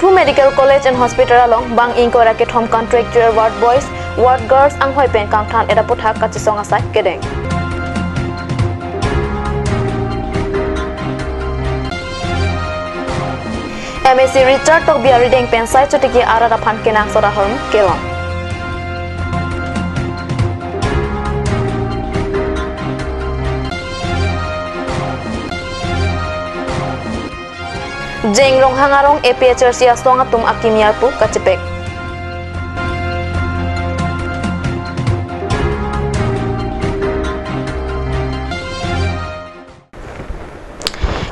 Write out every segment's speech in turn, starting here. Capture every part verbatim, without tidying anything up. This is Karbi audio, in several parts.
Diphu Medical College and Hospital along bang ingkoi ra kethom contractual ward boys, ward girls anghoi pen kangthan-et aputhak kachesong asai kedeng. M A C Richard Tokbi arideng pen sai chotiki arat aphan kenangsot ahormu kelong. Jeng Ronghang arong A P H L C asong atum akimi arpu kachepek.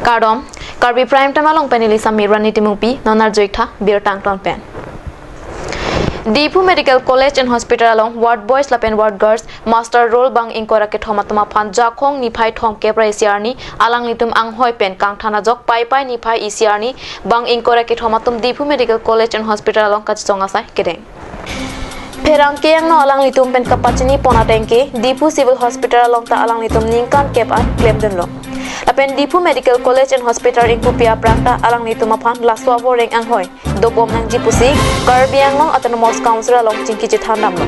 Kardom, Karbi Prime Time along pen neli Samirani Timungpi, non arjuik tha birta angton pen. Diphu Medical College and Hospital along ward boys lapen ward girls muster roll bang ingkoi ra kethom atum aphan Jakhong niphai thomkep ra isi arni alanglitum anghoi pen kangthan ajok Paipai niphai isi arni bang ingkoi ra kethom atum Diphu Medical College and Hospital along kachesong asai kedeng. Pherangke angno alanglitum pen kapachini pon ateng ke Diphu Civil Hospital along ta alanglitum ningkan kep an klemdunlo. Lapen Diphu Medical College and Hospital ingpupi aphrang ta alanglitum aphan laso avoreng anghoi dobom nangji pusi Karbi Anglong Autonomous Council along chingki chethan damlo.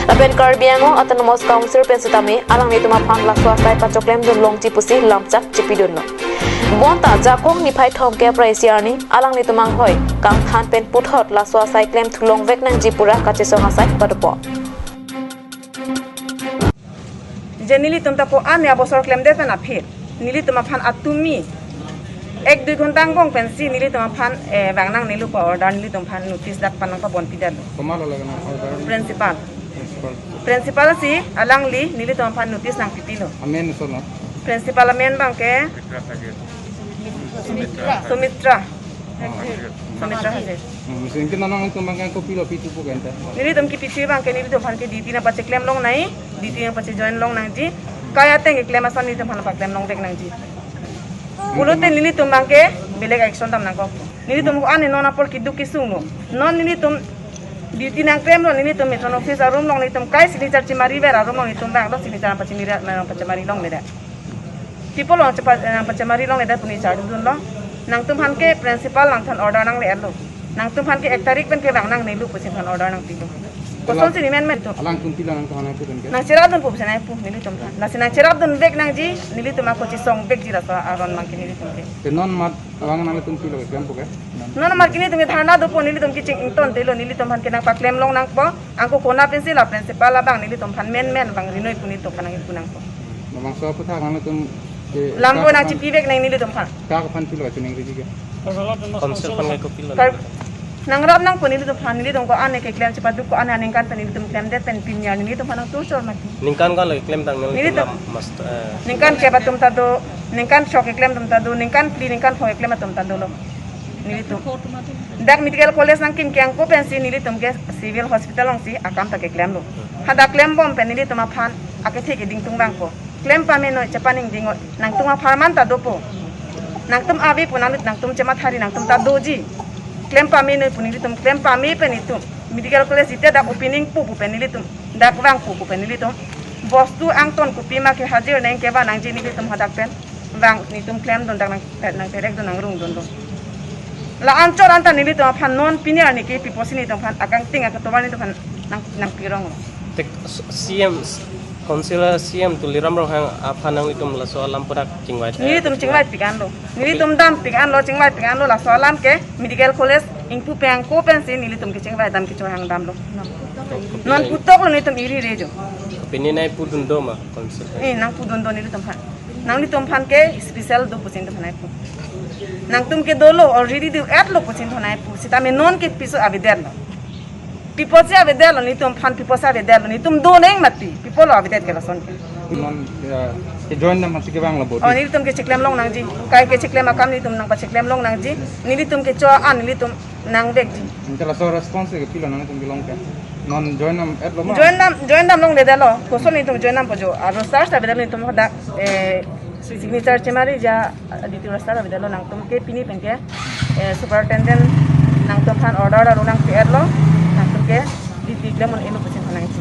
Lapen Karbi Anglong Autonomous Council pen setame alanglitum aphan laso asai pachoklemdun longji pusi lamchak chepidunlo. Bonta Jakhong niphai thomkep ra isi arni alanglitum anghoi kangthan pen puthot laso asai klemthu longvek nangji pura kachesong asai padopo. Je nelitum ta ko-an ya bosor klemdet pen aphi. Nelitum aphan atumi ek dui ghonta angbong pensi nelitum aphan, eh, vang nangnelo pu order, nelitum aphan notice dak pen nangpabonpidetlo. Komat lo lake na order? Principal. Principal. Principal si alangli nelitum aphan notice nangpipilo. Amen so na? Principal amen abang ke Sumitra. Sumitra. Oh. Sumitra Haje. Hmm, mesti ke nanglitum abang ke kopilo pithu pu kan ta? Nelitum kepithu abang ke nelitum aphan ke duty nangpacheklem longnang, duty nangpachejoin long nangji. Kai ateng keklem ason nelitum aphan paklem longvek nangji. Pulote nelitum abang ke belek action dam nangkok. Nelitum ko-an non apor keduk kesung lo. Non nelitum duty nangklemlo, nelitum metron office arum along nelitum kai signature chemariver arum along nelitum abang lo signature nangpachemari, nangpachemari longledet. People along chepa-, nangpachemari longledet pu neli charjudunlo. Nangtum aphan ke principal nangthan order nangle-etlo. Nangtum aphan ke ek tarik pen ke vang nangnelo pusi than order nangpilo. Kosonsi nemen men tum? Alangtum pilo nangtum aphan ke pen ke? Nangcherapdun pu pusi nangpu nelitum aphan. Lasi nangcherapdunvek nangji, nelitum ako chesongvekji laso aron abang ke nelitum ke. Te non mat abang nanglitum pilo keklem pu ke? Non mat ke nelitum ke dharna dopo, nelitum ke ching-ingtontelo, nelitum aphan ke nangpaklem long nangpo. Anke konat pensi la principal abang nelitum aphan menmen abang rinoi pu nelitum aphan nangpu nangpo. Labangso aputhak nanglitum ke lambo nangchipivek nang nelitum aphan. Kak aphan pilo chuning riji ke? Council aphan ke kopilo? Kar-, nangrap nangpo nelitum aphan, nelitum ko-an keklem chepaduk ko-an aningkan pen nelitum klemdet pen pini arni nelitum aphan nangtursor mati. Ningkan ko-an keklem tang nelitum? Nelitum lam mas, eh, ningkan kep atum ta do, ningkan sok keklem atum ta do, ningkan phli, ningkan pho keklem atum ta dolo. Nelitum. Dak medical college nangkim ke angko pensi nelitum ke civil hospital alongsi akam ta keklemlo. Hadak klembom pen nelitum aphan akethe keding tung abang ko. Klem pamenoi, chepaningdingoi, nangtum apharman ta dopo. Nangtum ave pu nanglit nangtum chemathari nangtum ta doji. Klem pamenoi pu nelitum klem pame pen itum. Medical college ite dak opening pu pu pen nelitum. Dak vangpo pu pen nelitum. Bostu angton kopima ke hajir neng kevan nangji nelitum hadak pen. Vang nelitum klemdun dak nang, nangterekdun nangrungdunlo. La anchot anta nelitum aphan non pini arni ke pi pusi nelitum aphan akangting akatovar nelitum aphan nang, nangpironglo. Te C M, Councillor C M Tuliram Ronghang aphan nanglitum laso alam pura chingvai. Nelitum chingvaipik anlo. Nelitum dampik anlo, chingvaipik anlo laso alam ke medical college ingpu pen angko pensi nelitum ke chingvai dam kechohang damlo. Non putok lo nelitum iri rejo. Pini nangpudun do ma Councillor? Eh, nangpudun do nelitum aphan. Nanglitum aphan ke special do pusi nelitum aphan nangpu. Nangtum ke dolo already do-etlo pusi nelitum aphan nangpu. Sitame non ke piso avedetlo. Pi pusi avedetlo nelitum aphan, pi pusi avedetlo. Nelitum do neng mati. Pi pulo avedet ke lason ke? Non, ya, kejoin dam aphansi kevanglo bo? Oh, nelitum kecheklem long nangji. Kai kecheklem akam nelitum nangpacheklem long nangji. Nelitum kecho-an nelitum nangvekji. Anke laso response ke pilo nangtum kelong ke? Non join dam-etlo ma? Join dam, join dam longledetlo. Koson nelitum join dampo jo. Aro search ta avedetlo nelitum hadak, eh, signature chemari ja, eh, duty roster avedetlo nangtum ke pini pen ke, eh, superintendent nangtum aphan order aro nangpi-etlo. Nangtum ke duty klem un-elo pusi nangji.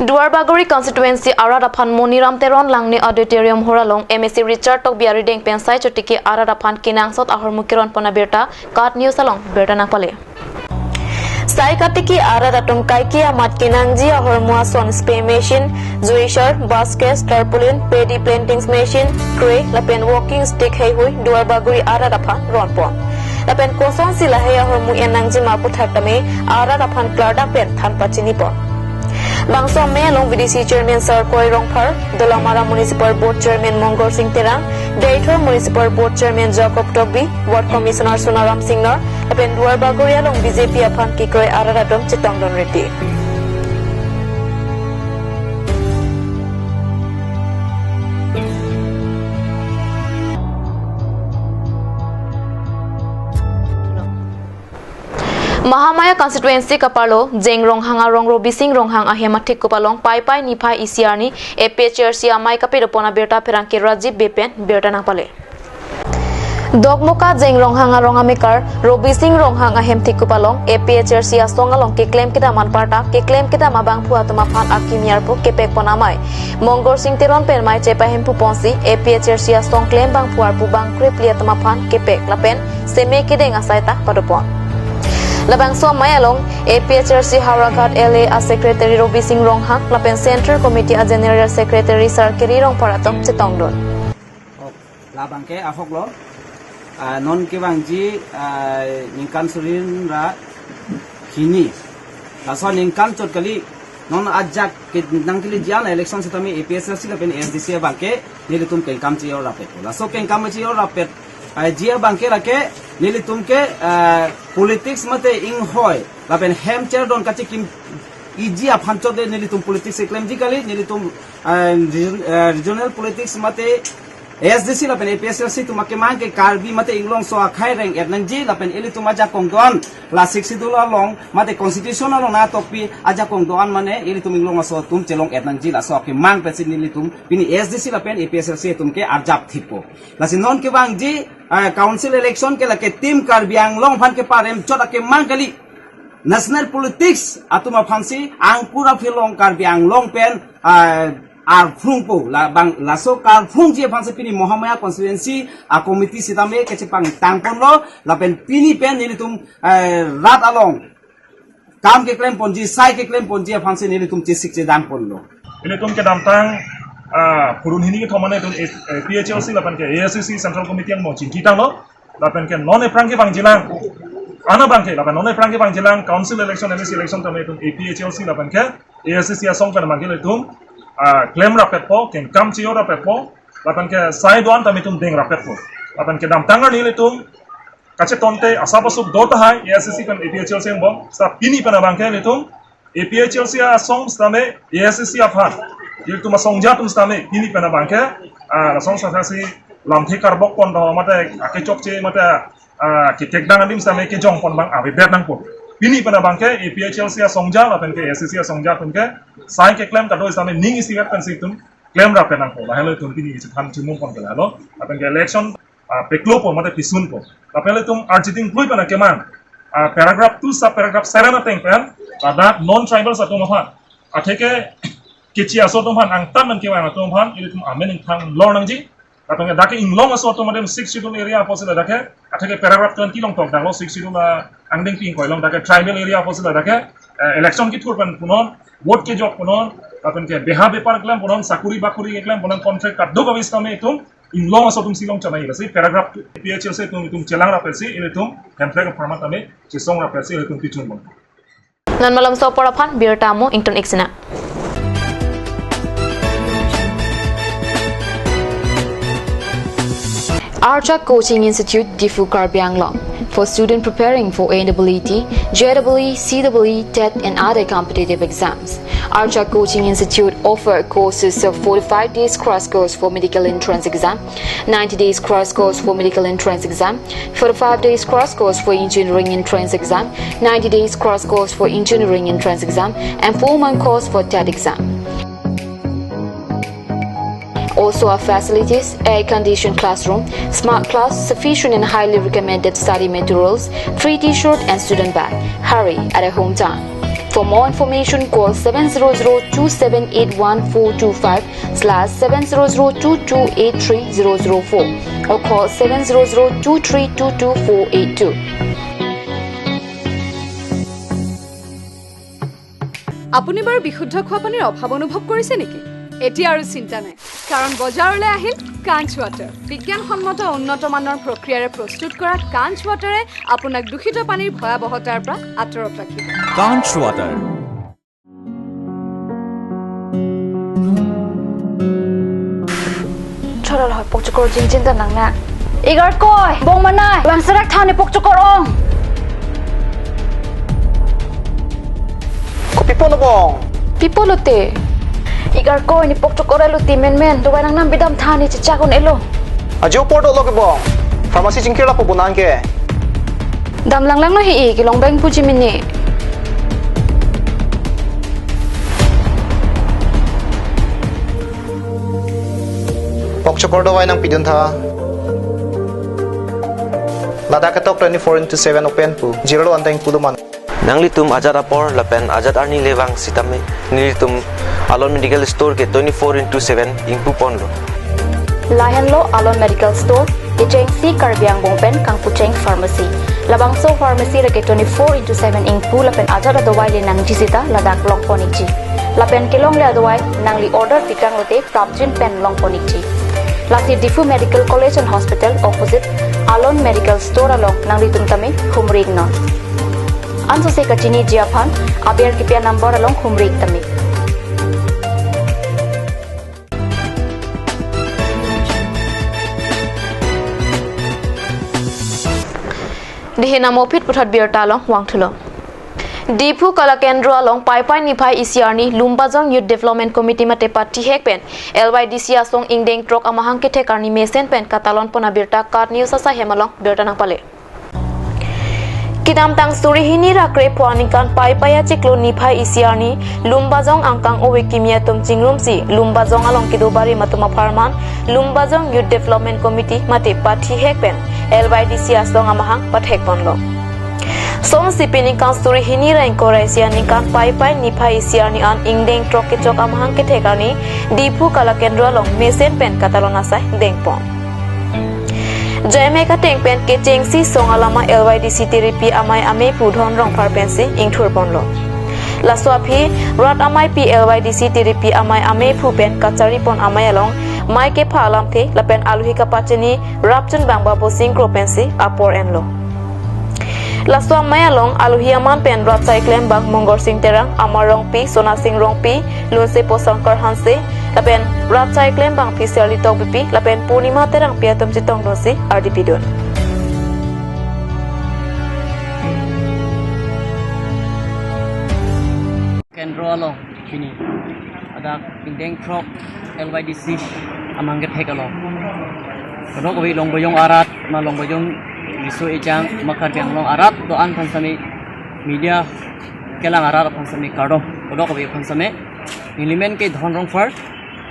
Duarbagori constituency arat aphan Moniram Teron Langne Auditorium Hall along M A C Richard Tokbi arideng pen sai chotiki arat aphan kenangsot ahormu keron pon abirta KAT News along birta nangpale. Sai katiki arat atum kaike amat kenangji ahormu ason spray machine, juicer, baskets, tarpaulin, paddy planting machine, tray, lapen walking stick heihui Duarbagori arat aphan ron pon. Lapen kosonsi lahei ahormu en nangji ma aputhak tame arat aphan klardak pen than pachini pon. Bangso amei along V D C Chairman Sarkoi Rongphar, Dolamara Municipal Board Chairman Mongkor Sing Terang, Deithor Municipal Board Chairman Jacob Tokbi, Ward Commissioner Sonaram Singnor, lapen Duarbagori along B J P aphan kekroi arat atum chetongdun riti. Mahamaya constituency kaparlo Jeng Ronghang arong Robising Ronghang ahem athekup along Paipai niphai isi arni A P H L C amei kapedo pon abirta pherangke Rajiv Bey pen birta nangpale. Dokmoka Jeng Ronghang arong amekar Robising Ronghang ahem thekup along A P H L C asong along keklem kedam anparta keklem kedam abangphu atum aphan akimi arpu kepek pon amei Mongkor Sing Teron pen mei chepahemphu ponsi A P H L C asong klem bangphu arpu bang krephli atum aphan kepek lapen seme kedeng asai ta pado pon. Labangso amei along A P H L C Howraghat L A a Secretary Robising Ronghang lapen Central Committee a General Secretary Sarkiri Rongphar atum chetongdun. Ok, labangke ahoklo. Ah, non kevangji, ah, ningkan suri ra hini. Laso ningkan chot kali non ajak ke nangkeleji an election setame A P H L C lapen A S D C abangke nelitum kengkam chejor rapet. Laso kengkam chejor rapet, ah, ji abangke lake nelitum ke, ah, politics mate inghoi lapen hem cherdon kachekimji aphan chot le nelitum politics keklemji kali, nelitum, ah, region-, ah, regional politics mate A S D C lapen A P H L C atum akemang ke Karbi mate inglongso akhei reng-et nangji lapen ilitum ajakong do-an la Sixth Schedule along mate constitution along natokpi ajakong do-an mane ilitum inglongso atum chelong-et nangji laso akemang pensi nelitum pini A S D C lapen A P H L C atum ke arjap thippo. Lasi non kevangji, eh, council election ke lake Team Karbi Anglong aphan keparem chot akemang kali. National politics atum aphansi angkur aphi along Karbi Anglong pen, ah, arphrungpo, labang laso karphrungji aphansi pini Mahamaya constituency a committee setame kechepangtang ponlo lapen pini pen nelitum, eh, rat along kam keklem ponji, sai keklem ponji aphansi nelitum chesik chedam ponlo. Ilitum kedamtang, ah, purun hini kethom mane itum A P H L C lapen ke A S D C Central Committee angbong chingki tanglo. Lapen ke non ephrang kevangjilang. Ana abangke, lapen non ephrang kevangjilang, council election, M A C election tame itum A P H L C lapen ke A S D C asong pen abangke ilitum, ah, klem rapetpo, kengkam chejor rapetpo, lapen ke sai do-an tame itum deng rapetpo. Lapen kedamtang arni ilitum kachetonte asap asuk do tahai A S D C pen A P H L C angbong, seta pini pen abangke ilitum A P H L C asong setame A S D C aphan ilitum asongja atum setame pini pen abangke, ah, asong setame si lamthe karbok pon do mate akechokche mate, ah, kethekdang adim setame kejong pon abang avedet nangpo. Pini pen abangke A P H L C asongja lapen ke A S D C asongja atum ke sai keklem kado setame ning isivet pensi itum klem rapet nangpo. Lahelo itum pini isi than chimum pon ke lahelo. Lapen ke election, ah, peklopo mate pisunpo. Lapen ilitum arjiding plui pen akemang, ah, paragraph two sub paragraph seven ateng pen ladak non tribals atum aphan atheke kechi aso atum aphan angtan pen kevang atum aphan ilitum amen ingthang lor nangji. Lapen ke dak ke inglong aso atum adem Sixth Schedule area apotsi ladak ke atheke paragraph twenty along tokdaklo Sixth Schedule, ah, angdengpi ingkoi along dak ke tribal area apotsi ladak ke, eh, election kethur pen punon, vote kejok punon, lapen ke beha bepar keklem punon, sakuri bakuri keklem punon, contract kadokave setame itum inglong aso atumsi long chanai. Lasi paragraph A P H L C atum itum chelang rapetsi ilitum Hemprek apharman tame chesong rapetsi ilitum pichun pon. Non malomso apor aphan birta mo ingtun ik sina. Archak Coaching Institute, Diphu, Karbi Anglong. For student preparing for N E E, J E E, C E E, TET and other competitive exams, Archak Coaching Institute offer courses of forty-five days crash course for medical entrance exam, ninety days crash course for medical entrance exam, forty-five days crash course for engineering entrance exam, ninety days crash course for engineering entrance exam, and four-month course for TET exam. Also, our facilities: air-conditioned classroom, smart class, sufficient and highly recommended study materials, free T-shirt and student bag. Hurry at a hometown. For more information, call seven zero zero two seven eight one four two five slash seven zero zero two two eight three zero zero four or call seven zero zero two three two two four eight two. আপুনি বাৰু বিশুদ্ধ খোৱা পানীৰ অভাৱ অনুভৱ কৰিছে নেকি? এতিয়া আৰু চিন্তা নাই, কাৰণ বজাৰলৈ আহিল কাঞ্চ ৱাটাৰ। বিজ্ঞানসন্মত উন্নত মানৰ প্ৰক্ৰিয়াৰে প্ৰস্তুত কৰা কাঞ্চ ৱাটাৰে আপোনাক দূষিত পানীৰ ভয়াৱহতাৰ পৰা আঁতৰত ৰাখিব। Kaanch Water. Chorol hoi pokchokor jinjin ta nang na. Igar koi, bong manai, bang serak than ni pokchokor ong. Kopi pulo bong? Pi pulo te? Igar koi ni pokchokor aluti menmen, dawai nangnam bidam than ni chechak un-elo. Ajo por dolo ke bong. Pharmacy chingkir lapu bonang ke. Dam langlang lo hi i, kelong bang puji mini. Pokchokor dawai nangpidun tha. Ladak ketok twenty-four into seven open pu. Jirlo anteng pulo man. Nanglitum ajat apor lapen ajat arni le vang sitame nelitum Alon Medical Store ke twenty-four into seven ingpu ponlo. Lahenlo Alon Medical Store, kechengsi Karbi Anglong pen kangpucheng pharmacy. Labangso pharmacy lake twenty-four into seven ingpu lapen ajat adawai le nangji sita ladak long pon ikji. Lapen kelongle adawai nangli order pitang lote prapjin pen long pon ikji. Lasi Diphu Medical College and Hospital opposite Alon Medical Store along nanglitum tame humri iknon. Ansose kachiniji aphan aber kipi a-number along humri ik tame. Dihin amo phit puthot birta along vangthulo. Diphu Kalakendro along Paipai niphai isi arni Lumbajong Youth Development Committee mate pathihek pen L Y D C asong ingdeng throk amahang kethek arni mesen pen katalon pon abirta KAT News asai hem along birta nangpale. Kedamtang suri hini ra krepho aningkan Paipai achiklo niphai isi arni Lumbajong angkang ove kimi atum chingrumsi Lumbajong along kedo barim atum apharman Lumbajong Youth Development Committee mate pathihek pen L Y D C asong amahang pathek ponlo. Sonsi pini ningkan suri hini ra ingkoi ra isi aningkan Paipai niphai isi arni an ingdeng throk kechok amahang kethek arni Diphu Kalakendro along mesen pen katalon asai dengpon. Jaime kateng pen kechengsi song alama L Y D C tiripi amei amephu Dhon Rongphar pensi ingthur ponlo. Laso aphi rat ameipi L Y D C tiripi amei amephu pen kachari pon amei along mei kepha alamthe lapen aluhi kapachini rapchun bang Babusing Kro pensi apor enlo. Laso amei along aluhi aman pen rat asai klembang Mongorsing Terang, Amar Rongpi, Sonasing Rongpi, Lunsepo Shankar Hanse, lapen rat asai klembang Phisarli Tokbipi, lapen Purnima Terangpi atum chetongdunsi ardi pidun. Kendro along pini ladak ingdeng throk L Y D C amahang kethek along, kadokave Longbojong arat, ma Longbojong riso ejang, ma Karbi Anglong arat do-an aphan sitame, media kelang arat aphan sitame kardom, kadokave aphan sitame. Nelimen ke Dhon Rongphar,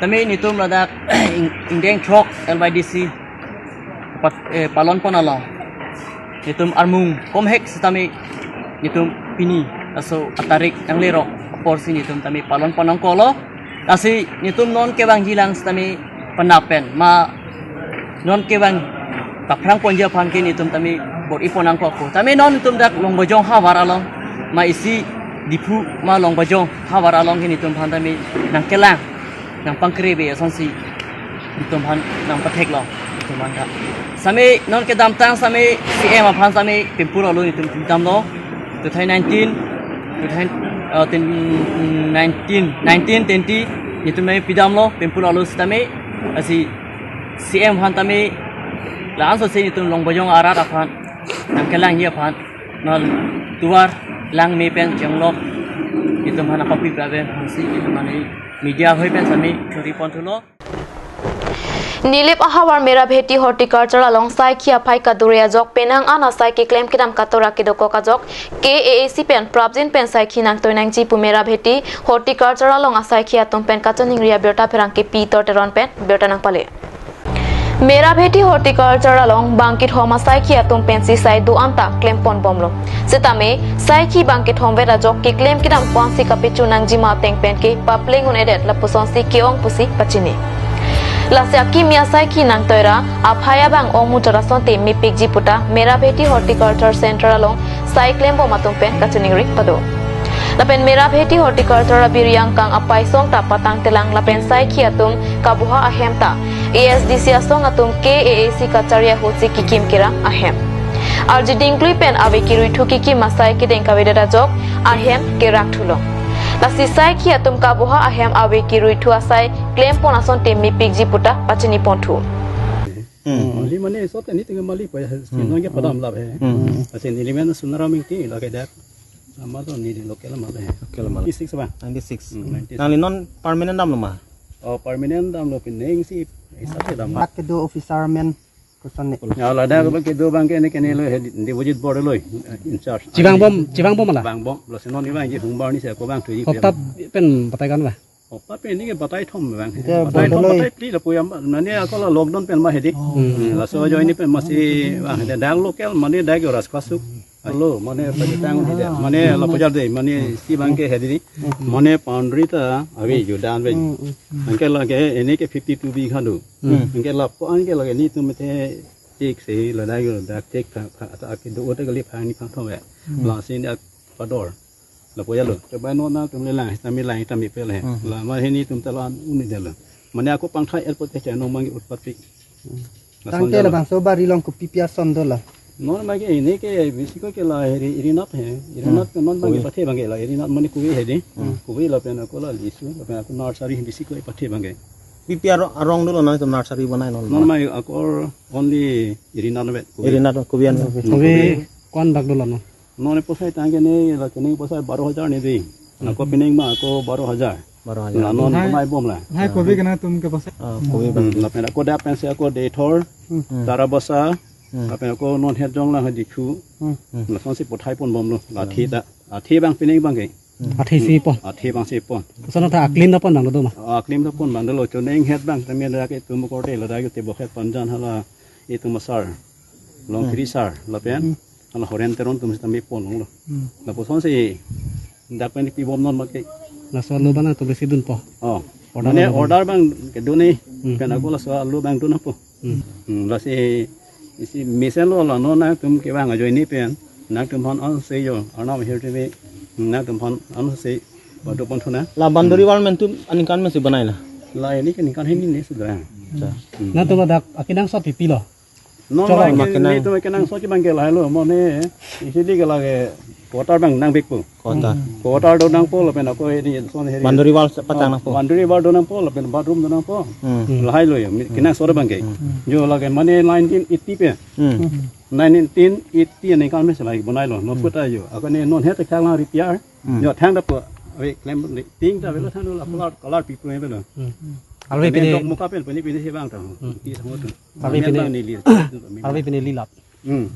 tame netum ladak ing-, ingdeng throk L Y D C pat-, eh, palon pon along netum armung komhek sitame netum pini laso atarik nanglerok aporsi netum tame palon pon nangkoklo. Lasi netum non kevangjilang sitame penap pen ma non kevang kaphrang ponji aphan ke netum tame bor-i pon nangkokpo. Tame non netum dak Longbojong havar along ma isi Diphu ma Longbojong havar along ke netum aphan tame nangkelang nangpangkre ave asonsi netum aphan nangpatheklo netum aphan ta. Sitame non kedamtang sitame C M aphan sitame pempur alo netum pidamlo. Two thousand nineteen, two thousand, uh, ten, nineteen, nineteen twenty netum nai pidamlo pempur alo sitame. Lasi C M aphan tame la-ansose netum Longbojong arat aphan nangkelangji aphan non tovar langme pen chenglok netum aphan apapik rave aphansi netum aphan media hoi pen sitame churi pon thulo. Nilip ahavar Mera Bheti Horticulture along saikhi aphai kadure ajok penang an asai keklem kedam katora kedokok ajok K A A C pen prapjin pen saikhi nangtoi nangji pu Mera Bheti Horticulture along asaikhi atum pen kachiningri abirta pherangke Peter Teron pen birta nangpale. Merabheti Horticulture along bangkethom asaikhi atum pensi sai do-an ta klempon bomlo. Sitame saikhi bangkethom vet ajok keklem kedam ko-ansi kapachunangji ma ateng pen ke papleng un-edet lapusonsi ke-ong pusi pachini. Lasi akimi asaikhi nangtoira aphai abang ong muchot asonte mepikji puta Merabheti Horticulture Center along sai klembom atum pen kachiningri pado. Lapen Merabheti Horticulture abiri angkang apaisong ta patangtelang lapen saikhi atum kabuha ahem ta A S D C asong atum K A A C kachari ahutsi kekim kerang ahem. Arjuding klui pen ave kerui thu kekim asai kedeng kavedet ajok ahem kerak thulo. Lasi saikhi atum kabuha ahem ave kerui thu asai klempon asonte mepikji puta pachini ponthu. Hmm. Mali mane sot ani tinga mali pa Hmm. sinang ke padam lap he. Hmm. Asin ilimen Sonaram Ingti lake dak. Ama to ni di local ama he. Local ama. Ninety six ba? Ninety six. Hmm, ninety six. Nangli non permanent damlo ma? Oh, permanent damlo, pineng si isa ke dam. Mat kedo officer men koson ne. Ya, ladak abang kedo abang ke ne ke ne lo he, Debojit Bor lo, in charge. Chevang bom, chevang bom ala? Vang bom, lo si non ni vangji hung bar ni si ako vang thu ji. Hokta pen batai kan ba? Hokta pen ni ke batai thom vang. Ite batai thom, bordoloi. Batai phli lapu yam, mane ako la lockdown pen ma hedi. Hmm. Hmm, laso ajoine pen masi vang hedi. Dak local mane dak yo ras kasuk. Alo, mane pajutang hedi. Mane lapu jar de, mane si abang ke hedi. Mane boundary ta ave jo dan ave. Hmm, hmm. Anke lake ini ke fifty two bigha do. Hmm. Anke lapu anke lake ni tum the tik se ladak yo dak tik tha, tha, tha, ke do ote kali phang ni phang thom ve. Hmm. Lasi ni ak pador. Lapu ya lo. Ke bai non nangtum le lang, tami lang, tami pe le. Hmm. La ma hini tum ta lo an un-e det lo. Mane ako pangthai airport te chai nong mangi utpat pi. Hmm. Lason tangte jalo. Labangso bari along kopi pi ason dolo? Non ma ke ini ke bisi ko ke la heri irinat he. Irinat Hmm. ke non abang ke Kopi. Pathe abang ke la irinat mane kopi hedi. Hmm. Kopi lapen ako la lisu, lapen ako nursery bisi ko pathe abang ke. Pi pi arong, arong dolo nangtum nursery banai non? Non ma ako only irinat vet. Kopi. Irinat kopi an. Hmm, Kopi kopi. Ko-an bak dolo non? Non e posai tangke ne la kene posai baro hajar ne di. Hmm. Ako pineng ma ako baro hajar. Baro hajar. La non Hai. Mai bom la. Hai, kopi kena tum ke posai. Ah, kopi Hmm, bang. Lapen ako dak pensi ako Deithor, Hmm. Tarabasa, Hmm. lapen ako non het jong la hadi chu. Hmm. Lasonsi pothai pon bomlo. La thi ta. Athi abang pineng abang ke. Hmm. Athi si pon. Athi abang si pon. Sana ta aklim ta pon abang lo do ma? Aklim ta pon abang dolo, choneng het abang tami ladak ke tum korte ladak ke tebo het panjan hala itum asar. Long Hmm. Kiri sar lapen. Hmm. Hala Horen Teron atum sitame pon longlo. Hmm. Lapusonsi dak pen pi bom non ma ke. Laso alo abang nangtum si dunpo? Oh. Order Mane abang order abang kedo ne. Hmm. Pen ako laso alo abang dun nangpo. Hmm. Hmm, lasi isi mesen lo la non nangtum kevang ajoine pen. Nangtum aphan an se jo. Arnam ahirjume nangtum aphan an se. Badu pon thuna. La boundary wall men tum aningkan men si banai la? La ini ke ningkan hini ne sudah. Acha. Hmm. Nangtum ladak akenangsot pipi lo? Non Cholo. Abang Ma ke kenang. Ni tum kenangsot ke abang ke lahai lo, mane isi di ke lake quarter abang nang bik pu. Quarter. Hmm. Quarter do nangpo lapen ako ini son heri. Boundary wall sa patang Oh, nangpo. Boundary wall do nangpo lapen bathroom do nangpo. Hmm. Hmm. Lahai lo ya, mi-, Hmm. kenangsot abang ke. Hmm. Jo lake mane nineteen eighty pen. Hmm. Hmm. Nineteen eighty aningkan men si lahai bonai lo, non Hmm. puta jo. Ako ne non het khang lang repair. Hmm. Jo thang ta pu, ave klem ting ta ave lo thang lo la color, color pi pu ave lo. Hmm. Alve Ane pine dok muka pen pini pini si abang ta. Hmm. Ti thang tu. Alve Men pine, bang ni li. Alve pine lilap. Hmm.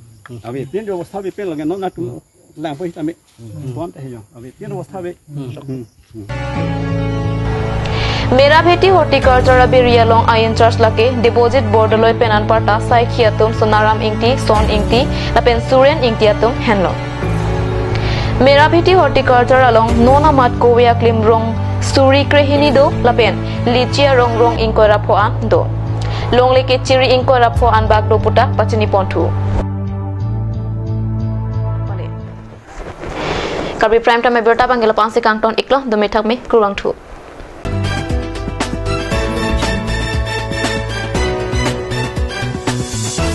Ave pin jo sa ave pin lage non nangtum lang po tame. Hmm. Pon ta he jo. Ave pin jo sa ave. Hmm. Hmm. Merabheti Horticulture abiri along a-in-charge lake Debojit Bordoloi pen anparta saikhi atum Sonaram Ingti, Son Ingti, lapen Suren Ingti atum henlo. Merabheti Horticulture along non amat kove aklim rong suri krehini do lapen litchi arong rong ingkoi ra pho an do. Longle kechiri ingkoi ra pho an bak do puta pachini ponthu. Karbi Prime Time abirta abang ke lapu-an si kangton iklo, dome thak me, kurvangthu.